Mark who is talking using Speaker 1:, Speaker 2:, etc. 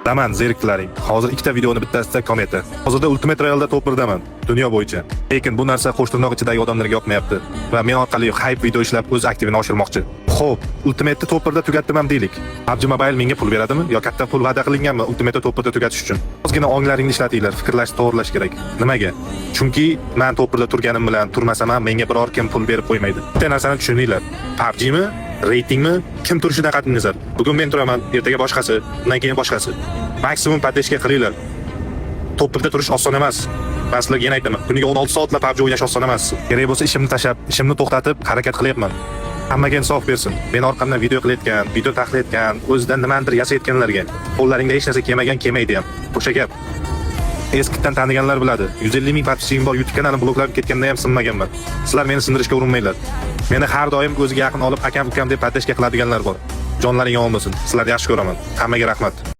Speaker 1: Daman zeriktilaring. Hozir ikkita videoni bittasida kometa. Hozirda Ultimate Royalda top 1daman dunyo bo'yicha. Lekin bu narsa qo'shtirnoq ichidagi odamlarga yoqmayapti va men orqali хайп video ishlab, o'z aktivini oshirmoqchi. Xo'p, Ultimate'ni top 1da tugatdim ham deylik. PUBG Mobile menga pul beradimi yo katta pul va'da qilinganmi Ultimate'ni top 1da tugatish uchun? Ozgina onglaringni ishlatinglar, fikrlashni to'g'irlash kerak. Nimaga? Chunki men top 1da turganim bilan turmasam ham menga biror kim pul berib qo'ymaydi. Bitta narsani tushuninglar. PUBGmi, reytingmi, kim turishidan qat'iy nazar. Bugun men turaman, ertaga boshqasi, undan keyin boshqasi. Maksimum поддержка qilinglar. Top 1da turish oson emas. Men sizlarga yana aytaman, kuniga 16 soatlab PUBG o'ynash oson emas. Kerak bo'lsa, ishimni tashlab, ishimni to'xtatib harakat qilyapman. Hammaga insof bersin. Men orqamdan video qilayotgan, video taxlayotgan, o'zidan nimanidir yasayotganlarga qo'llaringda hech narsa kelmagan, kelmaydi ham. O'sha gap. Eskidan taniganlar biladi. 150 ming подписчигim bor YouTube kanalim bloklanib ketganda ham sinmaganman. Sizlar meni sindirishga urinmanglar. Meni har doim o'ziga yaqin olib, akam, ukam deb поддержка qiladiganlar bor. Jonlaring omon bo'lsin. Sizlarni yaxshi ko'raman. Hammaga rahmat.